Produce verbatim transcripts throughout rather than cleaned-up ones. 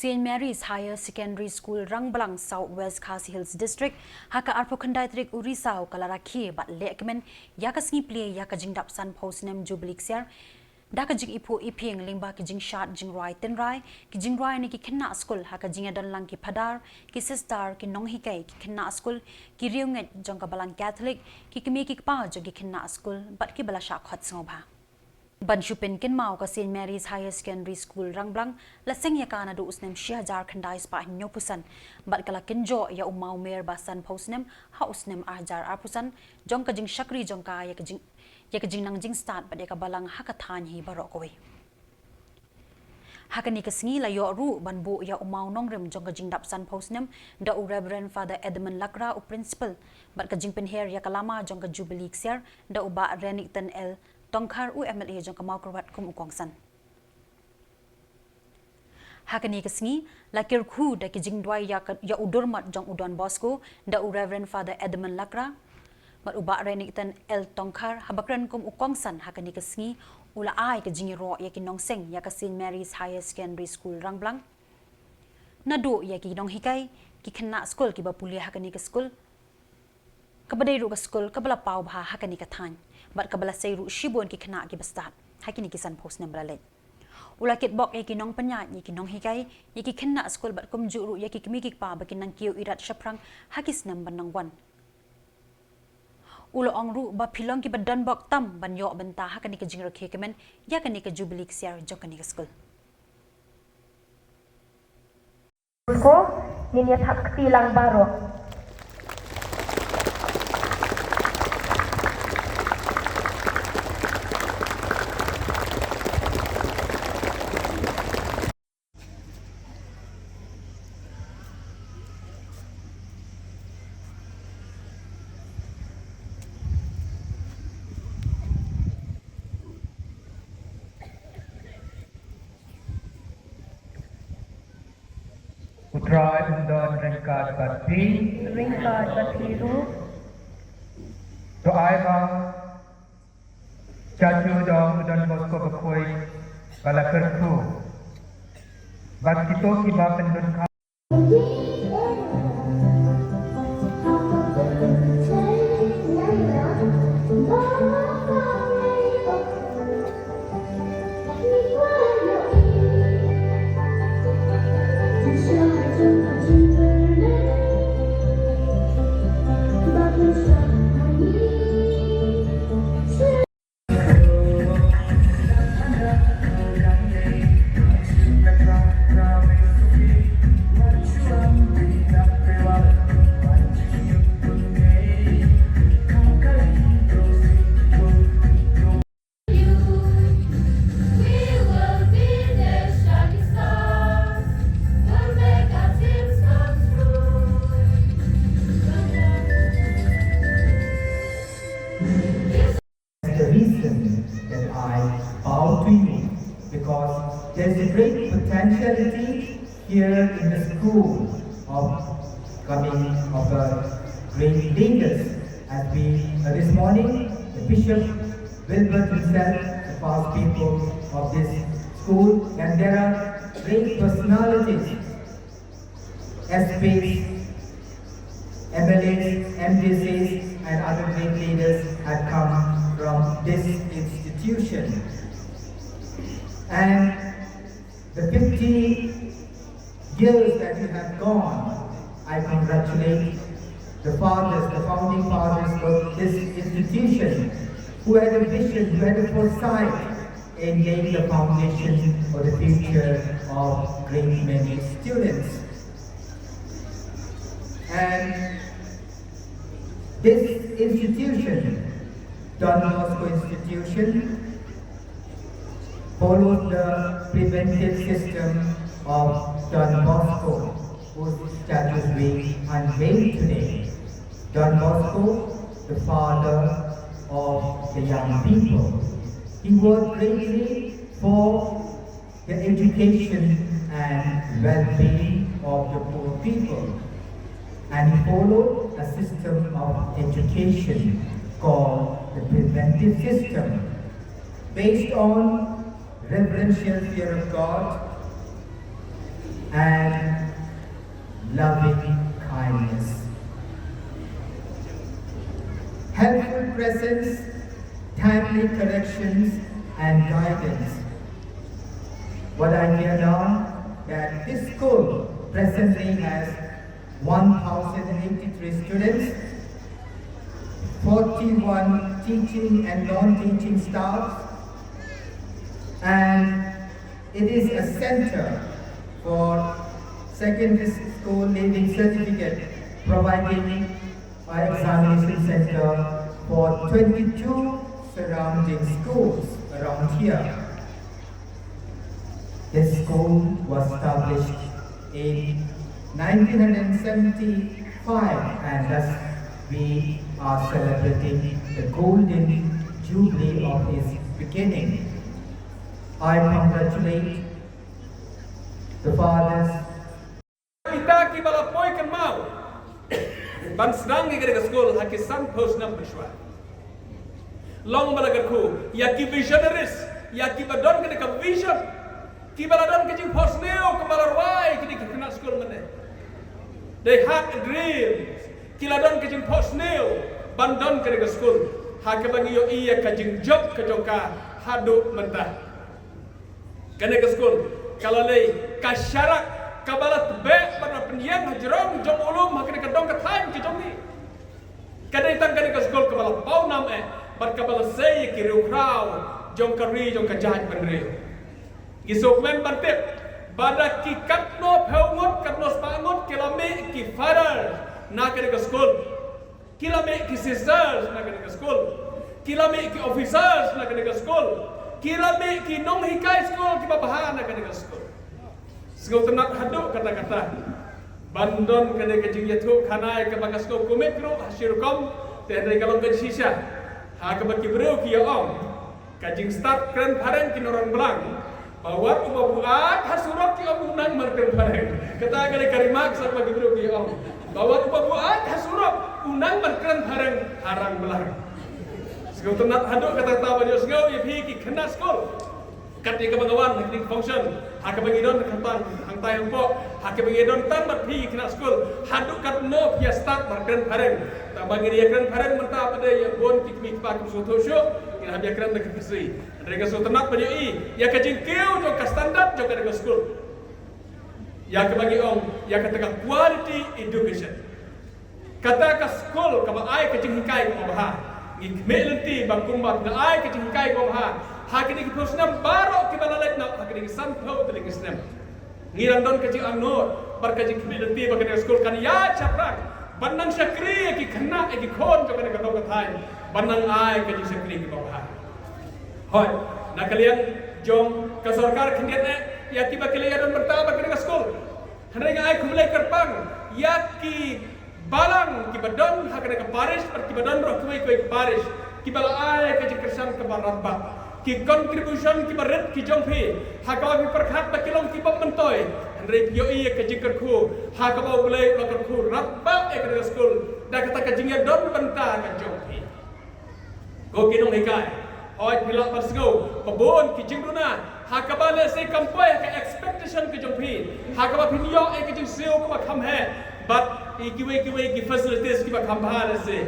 St Mary's Higher Secondary School, Rangblang, South West Khasi Hills District, ha ka arphew khyndai tarik u Risaw ka la rakhe bad lehkmen ïa ka sngi plie ïa ka jingdap sanphew snem Jubili Ksiar da ka jingiphuh iphieng lyngba ki jingshad jingrwai tynrai, ki jingrwai ne ki khynnah skul ha ka jingïadonlang ki phadar, ki sister, ki nonghikai, ki khynnah skul, ki riewngeit jong ka Balang Catholic, ki kmie ki kpa jong ki khynnah skul bad kiba la shah khot sngewbha. Ban shu pynkynmaw, ka St Mary's Higher Secondary School, Rangblang la seng ïa ka naduh u snem shi hajar khyndai spah hynñiewphew san bad ka la kynjoh ïa u mawmer ba sanphew snem ha u snem ar hajar arphew san jong ka jingshakri jong ka ïa ka jing ïa ka jingnang jingstad bad ïa ka balang ha ka thaiñ hi baroh kawei. Ha kane ka sngi la ïoh ruh ban buh ïa u mawnongrim jong ka jingdap sanphew snem da u Reverend Father Edmund Lakra, u Principal, bad ka jingpynher ïa ka lama jong ka Jubili Ksiar da u Bah Renikton L Tongkhar, u M L A jong ka Mawkyrwat, kum u kongsan. Ha kane ka sngi la kyrkhu da ki jingduwai ïa ka, ïa u durmat jong u Don Bosco da u Reverend Father Edmund Lakra bad u Bah Renikton L Tongkhar, haba kren kum u kongsan ha kane ka sngi u la ai ka jingïaroh ïa ki nongseng ïa ka St Mary's Higher Secondary School, Rangblang, naduh ïa ki nonghikai, ki khynnah skul kiba pule ha kane ka skul, kaba dei ruh ka skul kaba la paw bha ha kane ka thaiñ bad kaba la sei ruh shibun ki khynnah kiba stad ha kine ki sanphew snem ba la leit. U la kitbok ïa ki nongpynïaid, ïa ki nonghikai, ïa ki khynnah skul bad kumjuh ruh ïa ki kmie ki kpa ba kin nang kiew irat shaphrang ha ki snem ban nang wan. U la ong ruh ba phi long kiba donbok tam ban ïoh bynta ha kane ka jingrakhe kmen ïa kane ka Jubili Ksiar jong kane ka skul. Ko, ngin ïa thap kti lang baroh. U Trai un don ryngkat bad phi. Ryngkat bad phi ruh. To ai ba statue jong u Don Bosco bakhuid ba la kyrkhu bad kito kiba pyndonkam. The reason that I bow to you, because there's a great potentiality here in the school of coming of a great leaders. As we, uh, this morning, the Bishop Wilbert himself, the past people of this school, and there are great personalities, S Ps, M L As, M D Cs, and other great leaders have come from this institution. And the fifty years that you have gone, I congratulate the fathers, the founding fathers of this institution, who had a vision, who had a foresight in laying the foundation for the future of great many students. And this institution, Don Bosco Institution, follows the preventive system of Don Bosco, whose statues we unveil today. Don Bosco, the father of the young people. He worked greatly for the education and well-being of the poor people. And he followed a system of education called the preventive system, based on reverential fear of God, and loving kindness. Helpful presence, timely corrections, and guidance. What I hear now that this school presently has one thousand eighty-three students, forty-one teaching and non-teaching staff, and it is a center for secondary school leaving certificate, providing an examination center for twenty-two surrounding schools around here. This school was established in nineteen seventy-five, and thus we are celebrating the golden jubilee of its beginning. I congratulate the fathers. Kita kiba la poi kynmaw ban sdang ïa kane ka skul ha ki san phew snem mynshuwa. Long ba la kyrkhu ïa ki visionaries, ïa kiba don kane ka vision, kiba la don ka jingphohsniew kaba la rwai kine ki khynnah skul mynne. They had a dream. Ki la don ka jingphohsniew ban don kane ka skul, ha kaba ngi ïohi ïa ka jingjop ka jong ka haduh mynta. Kane ka skul ka la leh ka sharak kaba la tbeh bad la pynïeng hajrong jong u lum ha kane ka dong ka thaiñ ka jong ngi. Ka dei tang kane ka skul kaba la paw nam eh bad kaba la sei ïa ki riewkhraw jong ka ri jong ka jaitbynriew. Ngi sngewkmen ban tip ba da ki katno phew ngut, katno spah ngut ki la mih ki father na kane ka skul. Ki la mih ki sisters na kane ka skul. Ki la mih ki officers na kane ka skul. Ki la mih ki nonghikai skul kiba bha na kane ka skul. Sngewtynnat haduh katta katta ban don kane ka jingïathuh khanai kaba nga sngew kumne ruh ha shi rukom, te hynrei ka long ka shisha ha kaba ki briew ki ïa ong. Ka jingstad kren phareng ki nongrang blang. Ba wat uba buaid ha surok ki ong u nang ban kren phareng. Kata ka dei ka remark sa ba ki briew ki ong. Ba wat uba buaid ha surok u nang ban kren phareng ha rang blang. Sngewtynnat haduh katta katta ban ïohsngew ïa phi ki khynnah skul. Kat ïa kaba nga wan ha kine ki function, ha kaba ngi don hangtang, hangtai hangpok, ha kaba ngi don tang bad phi ki khynnah skul, haduh katno phi ïa stad ban kren phareng. Tang ba ngi ïa kren phareng mynta pat de ïa bun ki kmie ki kpa kim sngewthuh shuh, ngi hap ïa kren da ka Khasi. Hynrei nga sngewtynnat ban ïohi ïa ka jingkiew jong ka standard jong kane ka skul. Ïa kaba ngi ong ïa kata ka quality education. Kata ka skul kaba ai ka jinghikai kaba bha. Ngi khmih lynti ba kumba nga ai ka jinghikai kaba bha ha kine ki phew snem baroh kiba la leit noh ha kine ki san phew tylli ki snem. Ngi dang don ka jingangnud bad ka jingkhmih lynti ba kane ka skul kan ïaid shaphrang ban nang shakri ïa ki khynnah ïa ki khun jong kane ka dong ka thaiñ, ban nang ai ka jingshakri kaba bha. Hooid, na ka liang jong ka sorkar khyndiat eh ïa kiba ki la ïadon bynta bad kane ka skul. Hynrei nga ai khublei kyrpang ïa ki balang kiba don ha kane ka parish bad kiba don ruh kiwei kiwei ki parish kiba la ai ka jingkyrshan kaba radbah. Ki contribution kiba rit ki jong phi ha kaba phi pyrkhat ba ki long kiba myntoi, hynrei phi ïohi ïa ka jingkyrkhu ha kaba U Blei u la kyrkhu radbah ïa kane ka skul da kata ka jingïadon bynta ka jong phi. Ko ki nonghikai, hooid phi lah ban sngew ba bun ki jingduna ha kaba lehse kam poi ha ka expectation ka jong phi, ha kaba phin ïoh ïa ka jingsiew kaba kham heh bad ïa kiwei kiwei ki facilities kiba kham bha lehse.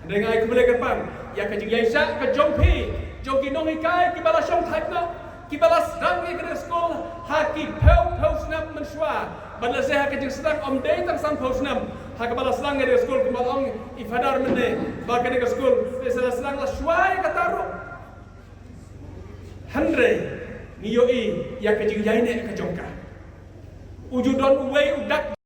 Hynrei nga ai khublei kyrpang ïa ka jingïaishah ka jong phi, jong ki nonghikai kiba la shong thait noh, kiba la sdang ïa kane ka skul ha ki phew phew snem mynshuwa. Bad lehse ha ka jingsdang ym dei tang san phew snem ha kaba la sdang ïa kane ka skul, kumba ong i Father mynne ba kane ka skul lehse la sdang la shuwa ïa kata ruh. Hynrei ngi ïohi ïa ka jingïaineh ka jong ka. U ju don uwei u dak